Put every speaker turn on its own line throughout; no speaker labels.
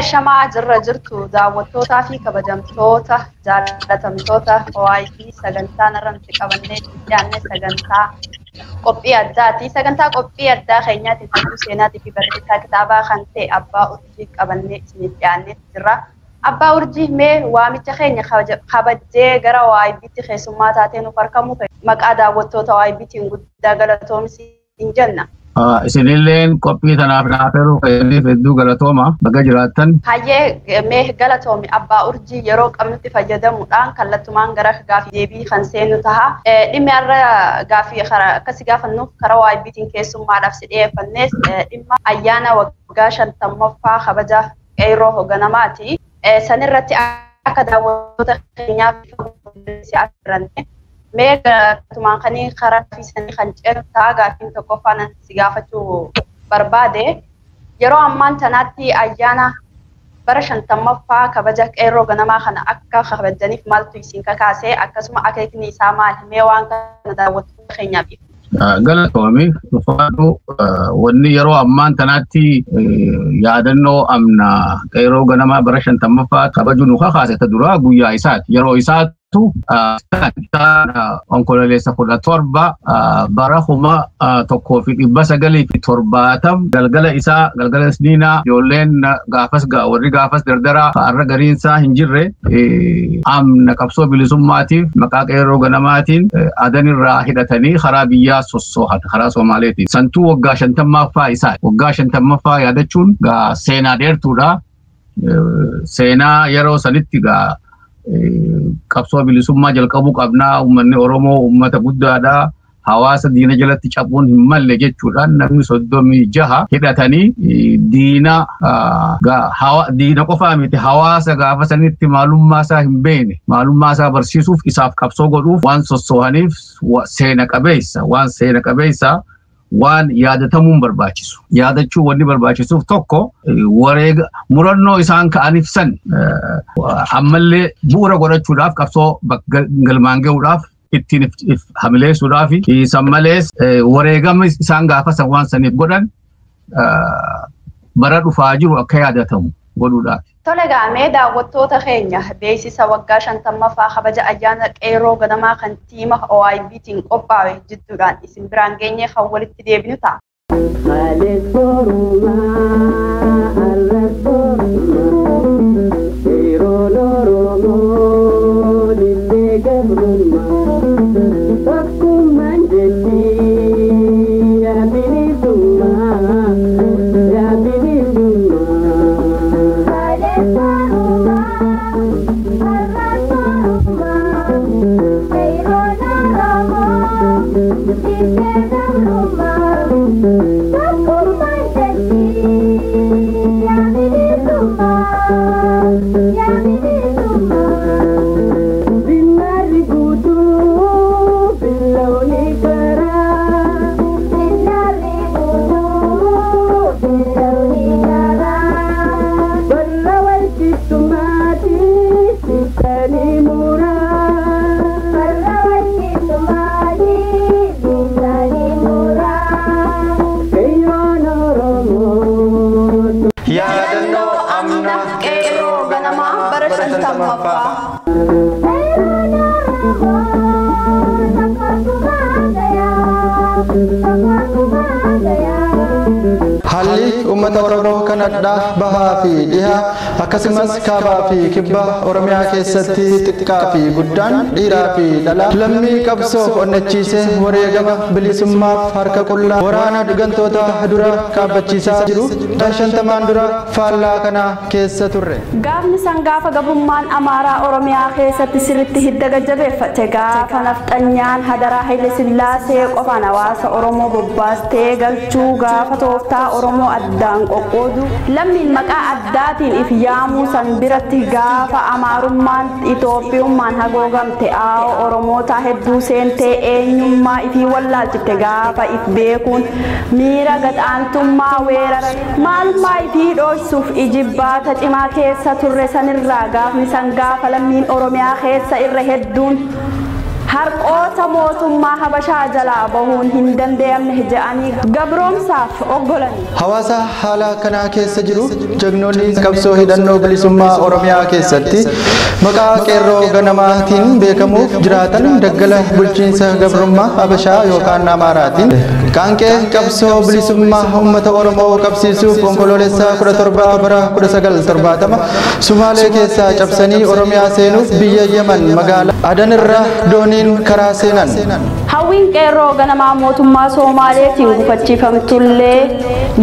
Ashamaa jirra jirtu daawwattootaa fi kabajamtoota jaalatamtoota OIB sagantaan irratti qabannee dhiyaanne sagantaa qophii addaati. Sagantaa qophii addaa keenyaatiif hayyuu seenaatii fi barreessaa kitaabaa kan ta'e Abbaa Urjii qabannee isiniif dhiyaannee jirra. Abbaa Urjii, mee waamicha keenya kabajjee gara OIB'tti keessummaa taatee nuuf argamu maqaa daawwattoota OIB'tiin guddaa galatoomsi hin jenna.
Isinilleen qophii tanaaf naaf yeroo fayyadaniif hedduu galatooma, baga jiraattan.
Hayyee, mee galatoomi Abbaa Urjii. Yeroo qabnutti fayyadamuudhaan kallattumaan gara gaafii deebii kan seenu taha. Dhimmi har'a gaafii akkasi gaafannuuf karaa OIB'tiin keessummaadhaaf si dhiyeeffannes dhimma ayyaana waggaa 50ffaa kabaja qeerroo hoogganamaati. Sanirratti akka daawwattoota keenyaaf si affeeranne. Mee galatumaan kanii karaa sanii kan ceenu ta'a. Gaafiin tokkoffaan si gaafachuu barbaade, yeroo ammaan tanaatti ayyaana bara 50ffaa kabaja qeerroo ganamaa kana akka kabajaniif maaltu isin kakaase? Akkasuma akeekni isaa maali? Mee waan kana daawwattoota keenyaaf ibsi.
Galatoomi, ulfaadhu. Wanni yeroo ammaan tanaatti yaadannoo amna qeerroo ganamaa bara 50ffaa kabaju nu kakaase, ta duraa guyyaa isaati. Yeroo isaatu Onkololeessa 17 bara 1970, galgala isaa, galgala isniinaa, ijoolleen gaafas, warri gaafas dardaraa har'a gariinsaa hin jirre, amna qabsoo bilisummaatiif maqaa qeerroo ganamaatiin adanirraa hidhatanii karaa biyyaa sossoohan, karaa Somaaleetiin. Santuu waggaa 50ffaa isaa. Waggaa 50ffaa yaadachuun gaa seenaa dheertuudha. Seenaa yeroo sanitti gaa qabsoo bilisummaa jalqabuu qabnaa, uummanni Oromoo uummata guddaadha. Hawaasa diina jalatti cabuun hin malle jechuudhaan namni 36 hidhatanii diina qofaa miti, hawaasa gaafa sanitti maalummaa isaa hin beekne maalummaa isaa barsiisuuf, isaaf qabsoo godhuuf waan sossoohaniif seena qabeessa, waan seena qabeessa, waan yaadatamuun barbaachisu. Yaadachuu wanni barbaachisuuf tokko wareega murannoo isaan ka'aniif san ammallee bu'uura godhachuudhaaf, qabsoo galmaan gahuudhaaf, ittiin if hamileessuudhaaf, san malees wareegama isaan gaafa san waan saniif godhan bara dhufaa jiru akka yaadatamu godhuudhaaf.
Tole, gaamee daawwattoota keenya, beeksisa waggaa 50ffaa kabaja ayyaana qeerroo ganamaa kan tiima OIB'tiin qophaa'e jidduudhaan isin biraan geenye kan walitti deebinu ta'a. Kalees borumaa, arras borumaa, qeerroon Oromoo diddee gabrummaa, tokkummaan jechi yaa bilisummaa, yaa bilisummaa. Kalees borumaa, arras borumaa, qeerroon Oromoo diddee gabrummaa, tokkummaan jechi yaa bilisummaa, yaa bilisummaa. Binnarri guutuu billawni karaa. Binnarri guutuu billawni karaa. Barra wal qixxummaati sittanii muraa. Barra wal qixxummaati sittanii muraa. Qeerroon Oromoo.
Yaadannoo amna
qeerroo ganamaa bara 50ffaa. Qeerroon Oromoo tokkummaa gayaa, tokkummaa gayaa.
Haalli uummata Oromoo kan addaa bahaa fi dhihaa, akkasumas kaabaa fi kibba Oromiyaa keessatti xiqqaa fi guddaan, dhiiraa fi dhalaa, lammii qabsoof onnachiisee wareegama bilisummaaf harka qullaa waraana gantoota dura dhaabbachiisaa jiru 50n dura faallaa kana keessa turre.
Gaafni san gaafa gabrummaan Amaaraa Oromiyaa keessatti sirritti hidda gajjabeeffate, gaafa nafxanyaan hadaraa Haile Sillaasee qofaan hawaasa Oromoo bobbaastee galchuu, gaafa tooftaa Oromoo addaan qoqqoodu, lammiin maqaa addaatiin if yaamuu san biratti, gaafa Amaarummaan Itoophiyummaan hagoogamte, aa'oo Oromoota hedduu seentee eenyummaa ifii wallaalchifte, gaafa if beekuun miira gadhaantummaa weerara maalummaa ifii dhooksuuf ijibbaata cimaa keessa turre sanirraa, gaafni san gaafa lammiin Oromiyaa keessa irra hedduun Harqoota mootummaa Habashaa jalaa bahuun hin danda'amne jedhanii gabroomsaaf oggolan.
Hawaasa haala kanaa keessa jiru jagnoonni qabsoo hidhannoo bilisummaa Oromiyaa keessatti maqaa qeerroo ganamaatiin beekamuuf jiraatan daggala bulchiinsa gabrummaa Habashaa yookaan Amaaraatiin qaanqee qabsoo bilisummaa uummata Oromoo qabsiisuuf onkoloolessa 17 bara 1970 Sumaalee keessaa cabsanii Oromiyaa seenuuf biyya Yemen magaalaa Adan irra dooniin karaa seenan.
Hawwiin qeerroo ganamaa mootummaa Somaaleetiin gufachiifamtullee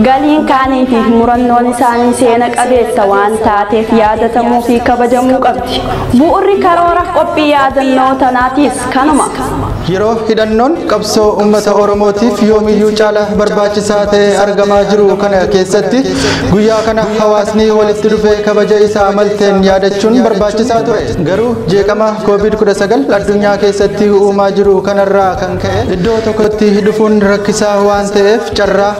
galiin kaanii fi murannoon isaanii seena qabeessa waan taateef yaadatamuu fi kabajamuu qabdi. Bu'urri karoora qophii yaadannoo tanaatiis kanuma.
Yeroo hidhannoon qabsoo uummata Oromootiif yoomiyyuu caala barbaachisaa ta'e argamaa jiru kana keessatti guyyaa kana hawaasni walitti dhufee kabaja isaa malteen yaadachuun barbaachisaa ture. Garuu jeeqama COVID-19 addunyaa keessatti uumaa jiru kanarraa kan ka'e iddoo tokkotti dhufuun rakkisaa waan ta'eef carraa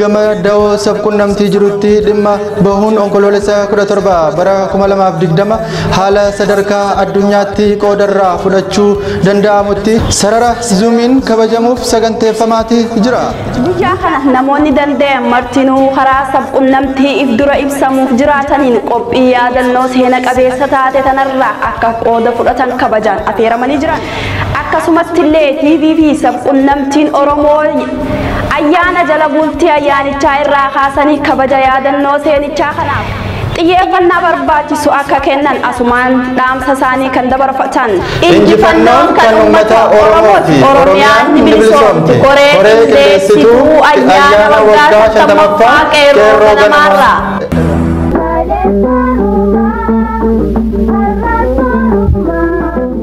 gama dawoo sabquunnamtii jirutti dhimma bahuun onkoloolessa 17 bara 2020 haala sadarkaa addunyaatti qoodarraa fudhachuu danda'amutti sarara zuumiin kabajamuuf saganteeffamaati jira.
Guyyaa kana namoonni danda'an martinuu karaa sabquunnamtii if dura ibsamuuf jiraataniin qophii yaadannoo seena qabeessa taate tanarraa akka qooda fudhatan kabajaan affeeramanii jiran. Akkasumatti illee TV fi sabquunnamtiin Oromoo ayyaana jala bultii ayyaanichaa irraa kaasanii kabaja yaadannoo seenichaa kanaaf xiyyeeffannaa barbaachisu akka kennan asumaan dhaamsa isaanii kan dabarfatan.
Injifannoon kan uummata Oromooti.
Oromiyaan ni bilisoomti. Koree qindeessituu ayyaana waggaa 50ffaa qeerroo ganamaarraa.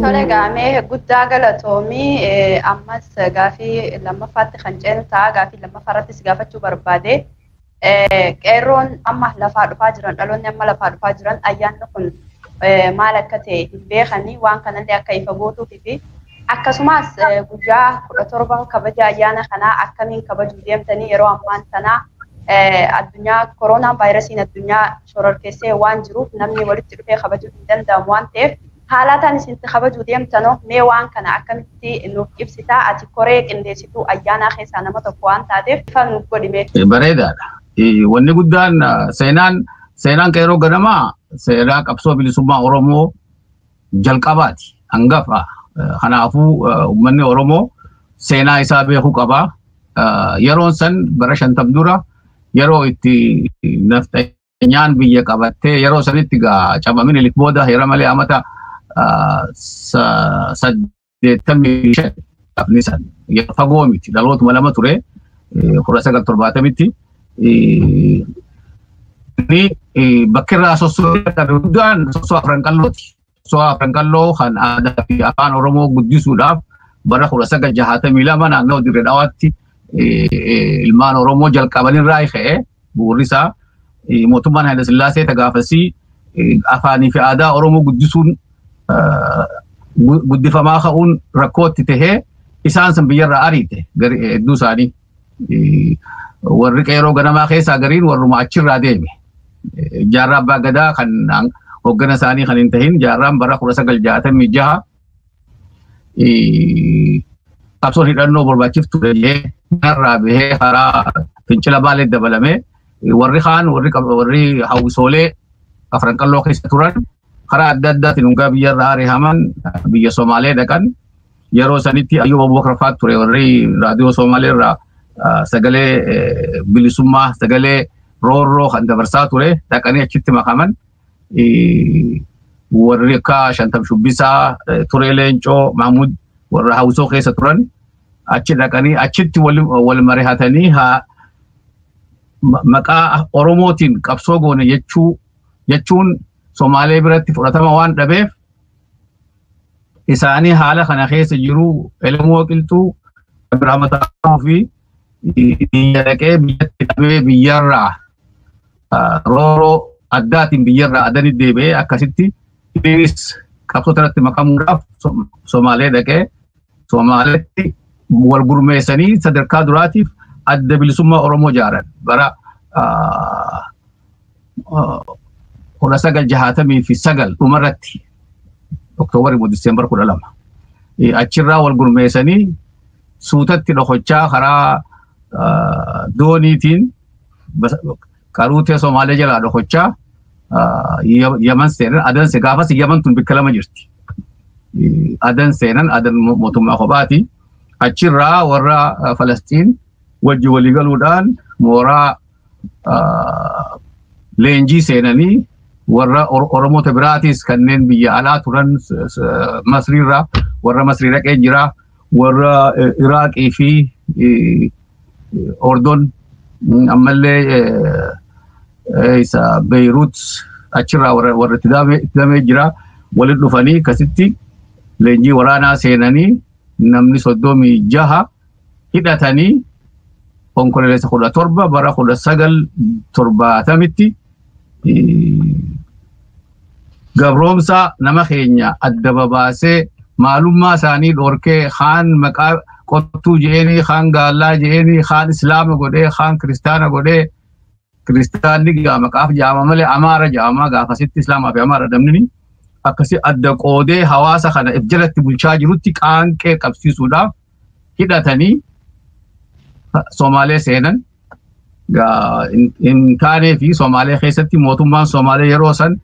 Tole gaamee guddaa galatoomii ammas gaafii lammaffaatti kan ceenu ta'a. Gaafii lammaffaa irrattis gaafachuu barbaade. Qeerroon amma lafaa dhufaa jiran dhaloonni amma lafaa dhufaa jiran ayyaanni kun maal akka ta'e hin beekanii waan kanallee akka ifa gootuufi fi akkasumas guyyaa 17 kabaja ayyaana kanaa akkamiin kabajuu deemtanii yeroo ammaan tanaa addunyaa koronaan vaayirasiin addunyaa shororkeessee waan jiruuf namni walitti dhufee kabajuu hin danda'amu waan ta'eef haalaataan isinitti kabajuu deemtanoo mee waan kana akkamitti nuuf ibsitaa ati koree qindeessituu ayyaanaa keessaa nama tokko waan taateef ifa nuuf godhime.
Bareedaadha. Wanni guddaan seenaan qeerroo ganamaa seenaa qabsoo bilisummaa Oromoo jalqabaati hangafa. Kanaafuu uummanni Oromoo seenaa isaa beekuu qaba. Yeroon san bara 50 dura yeroo itti nafxanyaan biyya qabattee yeroo sanitti gaa Minilik booda heera malee amata 85 qabni san fagoo miti dhalootuma lama ture 1970tti. Inni bakki irraa sossoo guddaan sossoo afran qallooti. Sossoo afran qalloo kan aadaa fi afaan Oromoo guddisuudhaaf bara 1962 naannoo Dirree Dhawaatti ilmaan Oromoo jalqabanirraa ka'ee bu'uurri isaa mootummaan Haayile Sillaasee tagaafasii afaanii fi aadaa Oromoo guddisuun guddifamaa ka'uun rakkootti tahee isaan san biyyarraa ariite hedduu isaanii. Warri qeerroo ganamaa keessaa gariin warruma achirraa deeme. Jaarraa abbaa gadaa kan hoggana isaanii kan hin tahin jaarraan bara 1966 qabsoon hidhannoo barbaachiftu jedhee kanarraa bahee karaa fincila baalee dabalame warri kaan warri hawwisoolee afran qalloo keessa turan karaa adda addaatiin hungaa biyyarraa ari'aman biyya Somaalee dhaqan yeroo sanitti Ayyuub Abubakar fa'aa ture warri raadiyoo Somaalee irraa sagalee bilisummaa sagalee roorroo kan dabarsaa ture dhaqanii achitti makaman warri akka Shantam Shubbisaa Turee Leencoo Mahmud warra hawwisoo keessa turan achi dhaqanii achitti wal mari'atanii haa maqaa Oromootiin qabsoo goone jechuun Somaalee biratti fudhatama waan dhabeef isaanii haala kana keessa jiru Elemoo Qilxuu Abiraam Taa'uu fi biyya dhaqee biyyatti dhabee biyyarraa rooroo addaatiin biyyarraa adanii deebi'ee akkasitti innis qabsoo kanatti makamuudhaaf Somaalee dhaqee Somaaleetti wal gurmeessanii sadarkaa duraatiif adda bilisummaa Oromoo ijaaran bara 1969 dhumarratti Oktoobarii moo Diseembar 12. Achirraa wal gurmeessanii suutatti dhokochaa karaa dooniitiin qaruutee Somaalee jalaa dhokochaa Yaman seenan. Adan gaafas Yaman tun bakka lama jirti. Adan seenan, Adan mootummaa kophaati. Achirraa warra Falastiin wajji walii galuudhaan mooraa leenjii seenanii warra Oromoota biraatis kanneen biyya alaa turan Masriirraa warra Masrii dhaqee jira, warra Iraaqii fi Ordon, ammallee isa Beirut achirraa warra itti damee jira walitti dhufanii akkasitti leenjii waraanaa seenanii namni 36 hidhatanii Onkololeessa 17 bara 1970tti gabroomsa nama keenya adda babaasee maalummaa isaanii dhorkee kaan maqaa qottuu je'eenii, kaan gaallaa je'eenii, kaan islaama godhee, kaan kiristaana godhee. Kiristaanni gaa maqaaf jaama malee amaara jaama gaafasitti islaamaa fi amaara damnini akkasi adda qoodee hawaasa kana if jalatti bulchaa jirutti qaanqee qabsiisuudhaaf hidhatanii Somaalee seenan. Hin taanee fi Somaalee keessatti mootummaan Somaalee yeroo san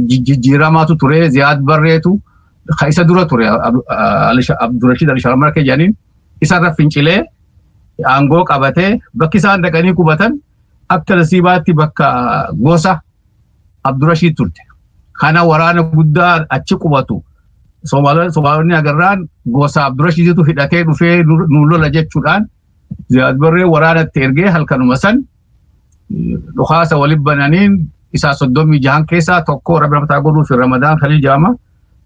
jijjiiramaatu ture. Ziyaad Barreetu isa dura ture, Abdurrashid Alisharmarkee jedhaniin, isarra fincilee aangoo qabatee bakki isaan dhaqanii qubatan akka nasiibaatti bakka gosa Abdurrashid turte. Kana waraana guddaa achi qubatu Somaalonni agarraan gosa Abdurrashiditu hidhatee dhufee nu lola jechuudhaan Ziyaad Barree waraanatti ergee halkanuma san dhukaasa waliin bananiin isaa 36 keessaa tokko rabbi mataa godhuu fi Ramadaan Khalil jaama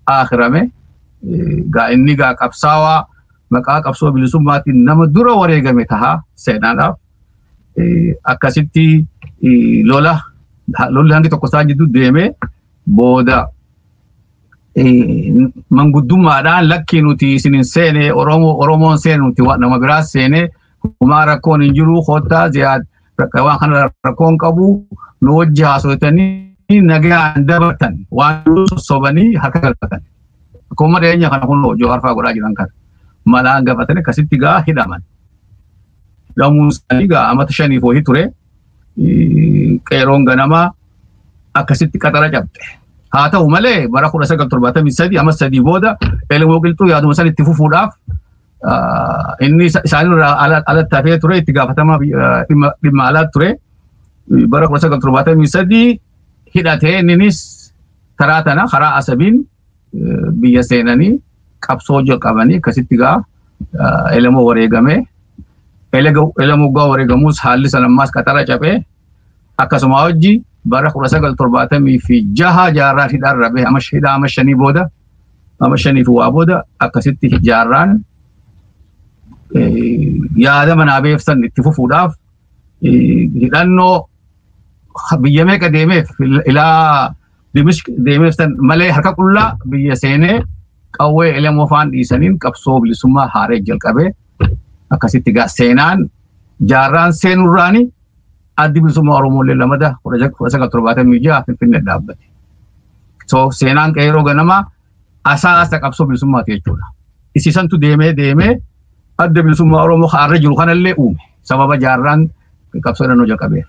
akhirame. Gaa inni gaa qabsaawaa maqaa qabsoo bilisummaatiin nama dura wareegame tahaa seenaadhaaf. Akkasitti lola lolli hangi tokko isaan jidduu deemee booda manguddummaadhaan lakkii nuti isin hin seene, Oromoon seene, nuti nama biraas seene, humaa rakkoon hin jiru, kottaa Ziyaad waan kana rakkoon qabu nu wajji haasofitanii nagaan dabartan waan sossobanii harka galfatan. Akkuma dhiyeenya kana kun Jawaar fa'aa godhaa jiran kana malaan gafatanii akkasitti gaa hidhaman. Hidhamuun isaanii gaa amata 5 wayii ture. Qeeroon ganamaa akkasitti qaxara cabxe. Haa ta'u malee bara 1973 amma 3 booda Elemoo Qilxuu yaaduma san itti fufuudhaaf inni isaanirraa alatti hafee ture, itti gaafatamaa dhimma alaa ture. Bara 1973 hidhatee inninis karaa tana karaa Asabiin biyya seenanii qabsoo jalqabanii akkasitti gaa Elemoo wareegamee. Elemoo gaa wareegamuus haalli san ammaas qaxara cabee akkasuma hojii bara 1976 jaarraan hidhaan rabee hidhaa ama 5 booda ama 5 fi waa booda akkasitti jaarraan yaada manaa beefsan itti fufuudhaaf hidhannoo biyya meeqa deemeef ilaa Dimishq deemeef san malee harka qullaa biyya seenee qawwee Elemoo faan dhiisaniin qabsoo bilisummaa haaree jalqabee akkasitti gaa seenaan jaarraan seenurraani addi bilisummaa Oromoolee lamada 1976 Finfinnee dhaabbate. So seenaan qeeroo ganamaa asaasa qabsoo bilisummaati jechuudha. Isiisantu deemee deemee adda bilisummaa Oromoo har'a jiru kanallee uume sababa jaarraan qabsoo hidhannoo jalqabeef.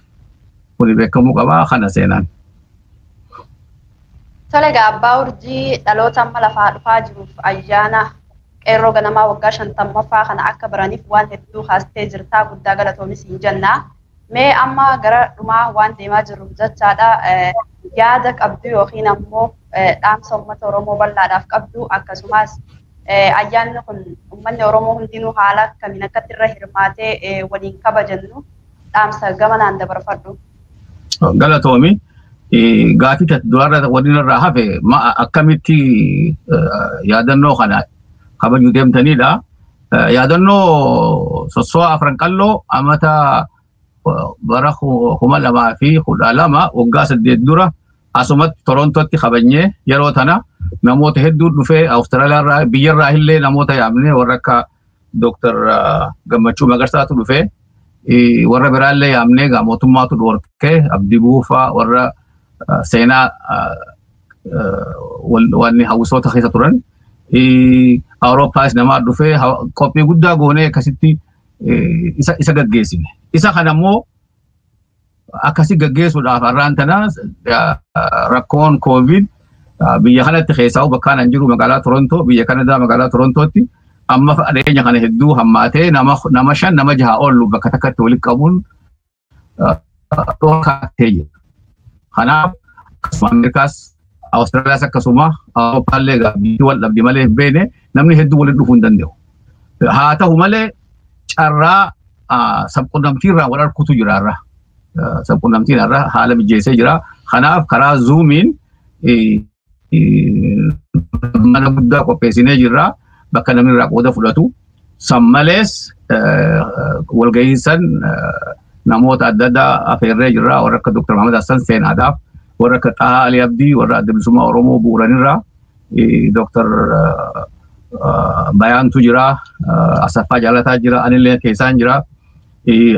Kuni beekamuu qabaa kana seenaan.
Tole egaa abbaa urjii dhaloota amma lafaa dhufaa jiruuf ayyaana qeerroo ganamaa waggaa 50ffaa kana akka baraniif waan hedduu kaastee jirtaa, guddaa galatoomis hin jennaa. Mee amma gara dhumaa waan deemaa jirruuf jechaadha yaada qabdu yookiin ammoo dhaamsa uummata Oromoo bal'aadhaaf qabdu, akkasumas ayyaanni kun uummanni Oromoo hundinuu haala akkamiin akkatti irra hirmaatee waliin kabajannu dhaamsa gamanaan dabarfadhu.
Galatoomi. Gaafii duraarra waliin irraa hafe akkamitti yaadannoo kana kabajuu deemtanidha. Yaadannoo sossoo'a afran qalloo amata bara 2012 waggaa 8 dura asumatti Torontootti kabajnee yeroo tana namoota hedduu dhufee Awustiraaliyaarraa biyyarraa illee namoota yaamnee warra akka Dooktar Gammachuu Magarsaatu dhufee warra biraallee yaamnee gaa mootummaatu dhorkee Abdii Buufaa warra seenaa wanni hawwisoota keessa turan Awurooppaas namaa dhufee qophii guddaa goonee akkasitti isa gaggeessine. Isa kana immoo akkasi gaggeessuudhaaf har'aan tana rakkoon COVID biyya kanatti keessaa bakkaan an jiru magaalaa Torontoo, biyya Kanadaa magaalaa Torontootti amma dhiyeenya kana hedduu hammaatee nama 5 nama 6 ol bakka takkatti walitti qabuun dhorkaatee jira. Kanaaf akkasuma Ameerikaas Awustiraaliyaas akkasuma Awurooppaallee biyyi wal dhabdi malee hin beekne namni hedduu walitti dhufuu hin danda'u. Haa ta'u malee carraa sabquunnamtiirraa wal arkutu jira irra. Sabquunnamtiin irra haala mijeessee jira. Kanaaf karaa zuumiin mana guddaa qopheessinee jirra. Bakka namni irraa qooda fudhatu. San malees walga'iinsan namoota adda addaa afeerree jirra. Warra akka Dr. Muhammad Hassan seenaadhaaf, warra akka Xahaa Ali Abdii, warra Adda Bilisummaa Oromoo bu'uuranirraa, Dr. Bayaantu jira, Asaffaa Jaalataa jira, anillee keessaan jira,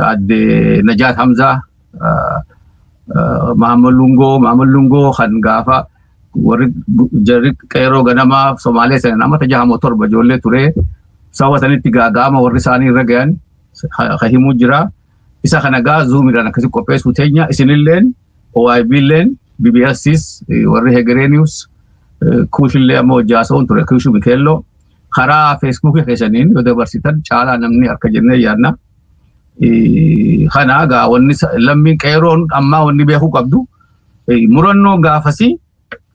Adde Najaat Hamzaa, Mahammad Lungoo kan gaafa warri jarri qeerroo ganamaa Somaalee sana nama 67 ijoollee ture sababa sanitti gaaga'ama warri isaanii irra gahan himuu jira. Isa kana gaa zuumiidhaan akkasi qopheessuu teenya isinilleen OIB illeen BBSs warri Hegeree News Kuushillee ammoo hojjaasa'uun ture Kuushuu Mikeelloo karaa Feesbuukii keessaniin yoo dabarsitan caalaa namni harka jennee yaadna. Kana gaa wanni lammiin qeerroon ammaa wanni beekuu qabdu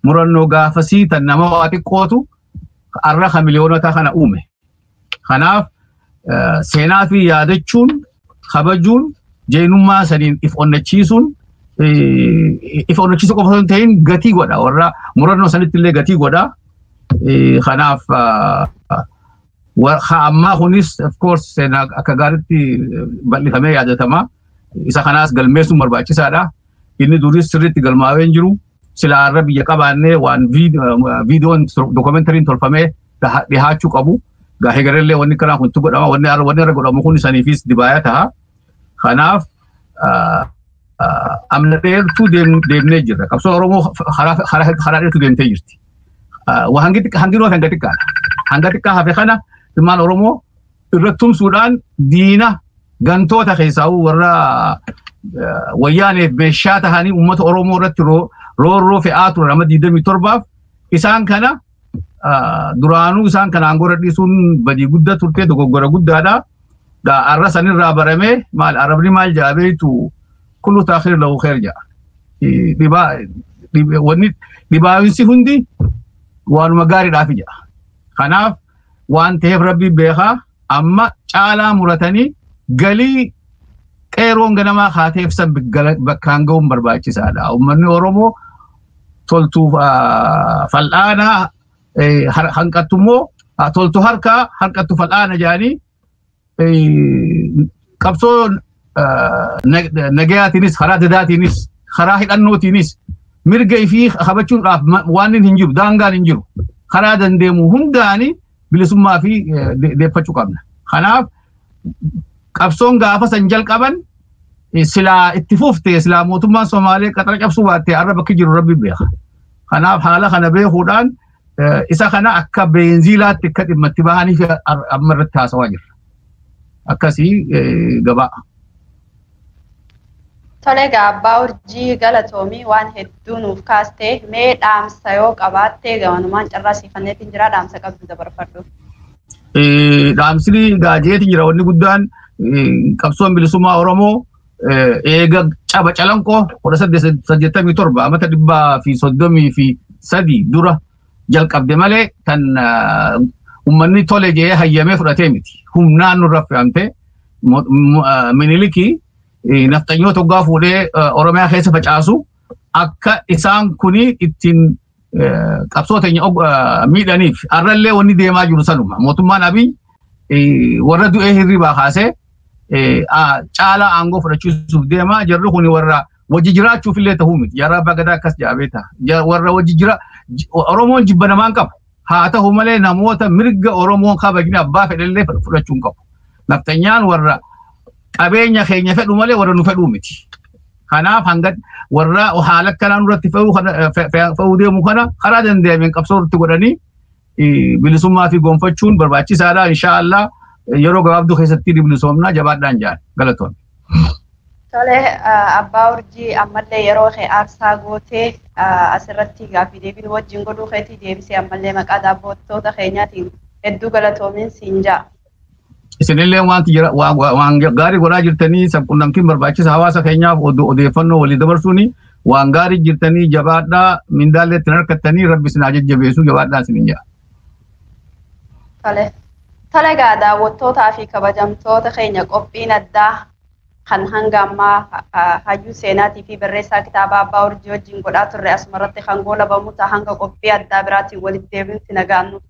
murannoo gaafasii tan nama waa xiqqootu har'a ka miliyoonota kana uume. Kanaaf seenaa fi yaadachuun kabajuun jeenummaa saniin if onnachiisuun if onnachiisuu qofa osoo hin ta'in gatii godha warra murannoo sanitti illee gatii godha. Kanaaf ammaa kunis of course seenaa akka gaariitti bal'ifamee yaadatama. Isa kanaas galmeessuun barbaachisaadha. Inni duris sirriitti galmaa'ee hin jiru. Silaa irra biyya qabaannee waan viidiyoon dookumentariin tolfamee dhihaachuu qabu. Gaahee garellee wanni kanaa kun godhama wanni irra godhamu kun saniifis dibaaya ta'a. Kanaaf amna dheertuu deemnee jirra. Qabsoo Oromoo karaa dheertuu deemtee jirti. Hangi hanga xiqqaadha. Hanga xiqqaa hafe kana ilmaan Oromoo irratti tumsuudhaan diina gantoota keessaa warra wayyaaneef meeshaa tahanii uummata Oromoo irratti roorroo fe'aa turan amma 27 isaan kana duraanuu isaan kana aangoo irra dhiisuun badii guddaa turte dogoggora guddaadha. Arra sanirraa baramee maal arabni maal jedha beektu kullu taakhir lahu khair jedha. Wanni dhibaawinsi hundi waanuma gaariidhaaf jedha. Kanaaf waan ta'eef rabbi beekaa amma caalaa muratanii galii qeerroon ganamaa kaateef san bakkaan ga'uun barbaachisaadha. Uummanni Oromoo toltuu fal'aanaa hanqattu immoo toltu harkaa hanqattu fal'aana jedhanii qabsoo nagayaatiinis karaa dadaatiinis karaa hidhannootiinis mirga ifii kabachuudhaaf waan hin jiru daangaan hin jiru karaa dandeemu hundaani bilisummaa fi deeffachuu qabna. Kanaaf qabsoon gaafa san jalqaban silaa itti fufte silaa mootummaan Somaalee qaxara cabsuu baatte har'a bakki jiru rabbi beeka. Kanaaf haala kana beekuudhaan isa kana akka beenziilaatti akka dhimma itti bahaniif amma irratti haasawaa jirra. Akkasii gabaa.
Tole egaa abbaa urjii galatoomii waan hedduu nuuf kaastee mee dhaamsa yoo qabaatte gamanumaan carraa siifanneetiin jira dhaamsa qabdu dabarfadhu.
Dhaamsni gaajeeti jira wanni guddaan qabsoon bilisummaa Oromoo eega caba calanqoo 1887 amata 133 dura jalqabde malee kan uummanni tole jedhee hayyamee fudhatee miti. Humnaan nurra fe'amte Minilikii nafxanyoota hoggaa fuudhee Oromiyaa keessa facaasu akka isaan kuni ittiin qabsoo teenya miidhaniif har'allee wanni deemaa jiru sanuma. Mootummaan Abiy warra du'ee hirribaa kaasee caalaa aangoo fudhachiisuuf deema. Jarri kuni warra wajji jiraachuuf illee ta'uu miti. Jaarraa abbaa gadaa akkas jedha beektaa. Warra wajji jira Oromoon jibba namaan qabu. Haa ta'u malee namoota mirga Oromoon kabajni abbaa fedhellee fudhachuu hin qabu. Nafxanyaan warra qabeenya keenya fedhu malee warra nu fedhuu miti. Kanaaf hanga warra haala akkanaa nurratti fe'uu deemu kana karaa danda'ameen qabsoo irratti godhanii Bilisummaa fi gonfachuun barbaachisaadha. Inshaallah yeroo gabaabduu keessatti bilisoomnaa, jabaadhaan jaan galatoon.
Tole, Abbaa Urjii, ammallee yeroo kee aarsaa gootee asirratti gaaffii deebiin wajjin godhuu keetii deebisee ammallee maqaa daawwattoota keenyaatiin hedduu galatoomiin siin ja'a.
Isinillee wanti waan gaarii godhaa jirtanii, sabquunnamtiin barbaachisa hawaasa keenyaaf, odeeffannoo walii dabarsuuni waan gaarii jirtanii, jabaadhaa, mindaallee ittiin harkattanii, rabbi isin haa jajjabeessu, jabaadhaa isinin jedha.
Tole. Tole egaa, daawwattootaa fi kabajamtoota keenya, qophiin addaa kan hanga ammaa hayyuu seenaatii fi barreessaa kitaabaa Abbaa Urjii wajjin godhaa turre asumarratti kan goolabamu ta'a. Hanga qophii addaa biraatiin walitti deebinutti nagaan nuuf.